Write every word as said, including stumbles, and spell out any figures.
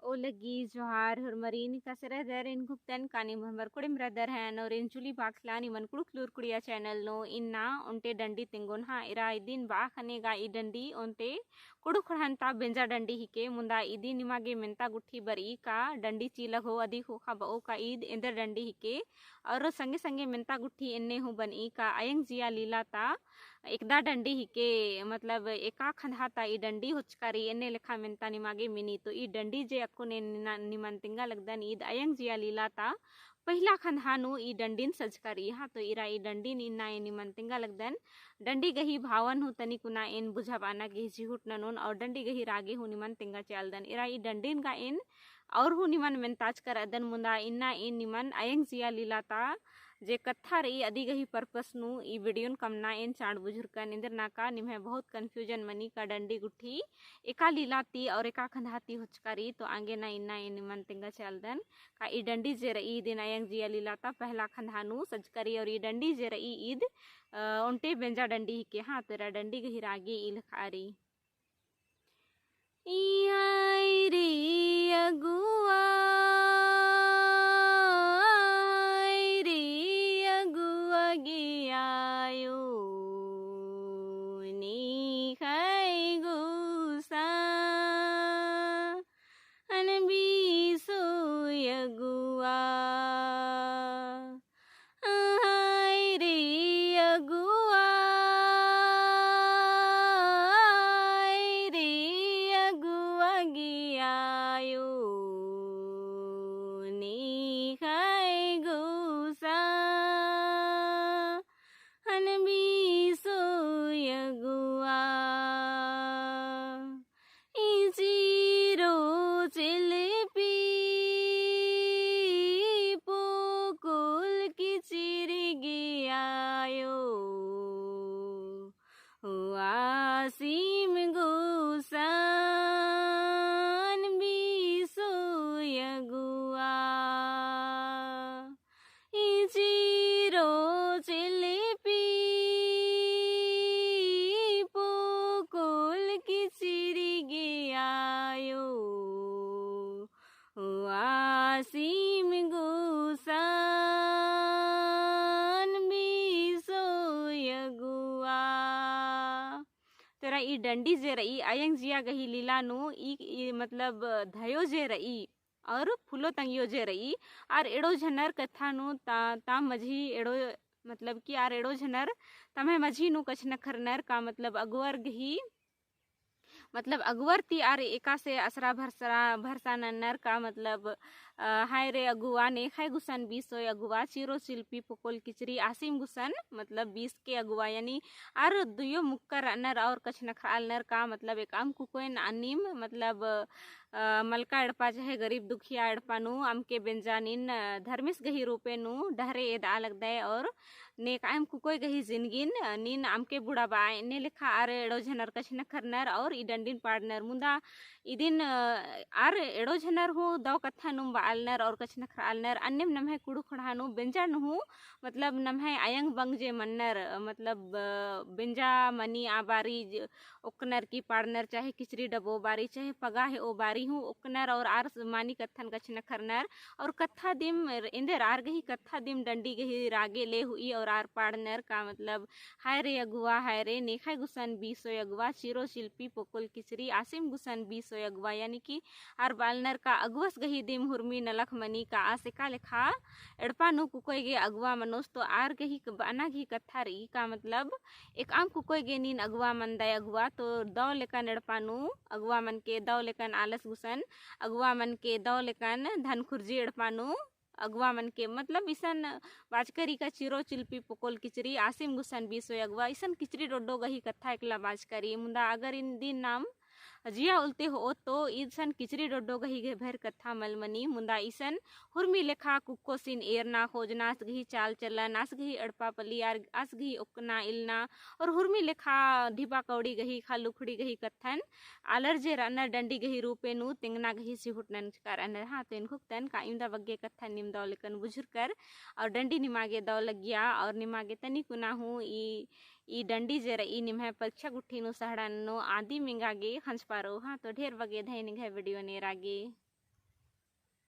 ओ लगी जोहार होरमर, इन्ना का सेरा दर एन घुप्तन कानी भरमर कुड़िम रदर हन और एन चुली बाखला निमन कुड़ुख लूर कुड़िया channel नू इन्ना ओन्टे डंडी तिंगोन। हाँ, इरा इदिन बआ खने गा ई डंडी ओन्टे कुड़ुख खड़हन ता बेंजा डंडी हिके। मुन्दा इदी निमा गे मेन्ता गुट्ठी बरई का डंडी चीलग हो अदी खोखा बओ का ईद एन्देर डंडी हिके। और संगे संगे मेन्ता गुट्ठी एन्ने हूँ बनई का अयंग जिया लीला ता एकदा डंडी हिके, मतलब एका खंधा ता ई डंडी होचका रई, एन्ने लेखा मेन्ता निमा गे मिनी। तो ई डंडी जे अक्कुन एन निमन तिंगा लगदन ईद अयंग जिया लीला ता पहिला खंधा नू ई डंडिन सजका रई। हाँ, तो इरा ई डंडिन इन्ना एन निमन तिंगा लगदन। डंडी गही भावन हूँ तनी कुना एन बुझाबअना गही झिहुट ननोन और डंडी गही रागे हूँ निमन तिंगा चालदन। इरा ई डंडिन गा एन और हूँ निमन मेन्ताचका रअदन, मुन्दा इन्ना एन निमन अयंग जिया लीला ता जे कत्था रई अदी गही purpose नू ई video न कमना एन चाड़ बुझुरकन। एन्देर नाका निम्है बहुत confusion मनी का डंडी गुट्ठी एका लीला ती और एका खंधा ती होचका रई। तो आंगे ना इन्ना एन निमन तिंगा चालदन का ई डंडी जे रई इदिन अयंग जिया लीला ता पहला खंधा नू सजका रई और ई डंडी जे रई ईद, अ, ओन्टे बेंजा डंडी हिके। हाँ, तो इरा डंडी गही रागे ई लेखा रई। ई हाय रे अगुआ, हाय रे अगुआ गे आयो, नी खाय गुसा अन बीसो अगुआ। हाय रे अगुआ, हाय रे अगुआ गे आयो, नी खाय गुसा अन बीसो अगुआ। ई चीरो चिलपी पोकोल किचरी गे आयो, हुआ सीम गुसन बीसो अगुआ। ई चीरो चिलपी पोकोल किचरी गे आयो, हुआ सीम गुसन बीसो अगुआ। तो इरा ई डंडी जे रई, अयंग जिया गही लीला नू ई, ई मतलब धयो जे रई, और फूलो तंगियो जे रई, आर एड़ो झनर कत्था नू ता, ताम मझी एड़ो, मतलब कि आर एड़ो झनर तम्है मझी नू कछनखरनर का, मतलब अगुवर गही, मतलब अगुवर ती आर एकासे असरा भरसरा, भरसा नन्नर का, मतलब, अ, हाय रे अगुवा, नेखाय गुसन बीसोय अगुवा, चीरो चिलपी पोकोल किचरी आसिम गुसन, मतलब बीस के अगुवा, यानी आर दुयो मुक्कर रअनर और कछनखरालनर का, मतलब एकअम कुकोयन अन्निम, मतलब, अ, मलका एड़पा चाहे गरीब दुखिया एड़पा नू अमके बेंजा नीन, अ, धर्मेस गही रूपे नू डहरे एदआ लगदय और नेकअम कुकोय गही जिनगिन, अ, नीन अमके बुड़ाबआ, एन्ने लेखा आर एड़ो झनर कछनखरनर और ई डंडिन पाड़नर। मुन्दा इदिन, अ, आर एड़ो झनर हूँ दव कत्था नुम बआलनर और कछनखरालनर, अन्नेम नम्है कुँड़ुख़ ख़ोंड़हा नू बेंजा नू हूँ, मतलब नम्है अयंग बंग जे मन्नर, अ, मतलब, अ, बेंजा मनी आ बारी ज-, ओक्कनर की पाड़नर, चाहे किचरी डबो बारी, चाहे पगा हेओ बारी हूँ ओक्कनर और आर मानी कत्थन कछनखरनर। और कत्था दिम एन्देर आर गही कत्था दिम डंडी गही रागे ले हुई और आर पाड़नर का, मतलब, हाय रे अगुवा, हाय रे नेखाय गुसन बीसोय अगुवा, चीरो चिलपी पोकोल किचरी आसिम गुसन बीसोय अगुवा, यानी कि आर बआलनर का अगुवस गही दिम हुरमी नलख मनी का आस एका लेखा एड़पा नू कुकोय गे अगुवा मनोस। तो आर गही क-, बअना गही कत्था रई का, मतलब एकअम कुकोय गे नीन अगुवा मनदय अगुवा, तो दव लेकन एड़पा नू अगुवा मनके दव लेकन आलस गुसन, अगुवा मनके दव लेकन धनखुर्जी एड़पा नू अगुवा मनके, मतलब इसन बाचका रई का चीरो चिलपी पोकोल किचरी आसिम गुसन बीसोय अगुवा, इसन किचरी डोड्डो गही कत्था एकला बाचका रई। मुन्दा अगर इदिन नाम जिया उल्ते होओत तो इसन किचरी डोड्डो गही गे भर कत्था मल मनी, मुन्दा इसन हुरमी लेखा कुक्कोसिन एरना खोजना, आस गही चाल चलन, आस गही एड़पा पल्ली, आर आस गही ओक्कना इलना, और हुरमी लेखा ढिबा कौड़ी गही, खालू खुड़ी गही कत्थन आलर जे रअनर डंडी गही रूपे नू तेंगना गही चिहुट नंजका रअनर। हाँ, तो एन घुक्तन का इवंदा बग्गे कत्थन नीम दव लेकन बुझुरकर और डंडी निमा गे दव लग्गिया और निमा गे तनी कुना हूँ ई, ई डंडी जे रई निम्है परीक्षा गुट्ठी नू सहड़न नू आदिम एंगा गे खंजपारो। हाँ, तो ढेर बग्गे धैन एंग्है video नेरा गे।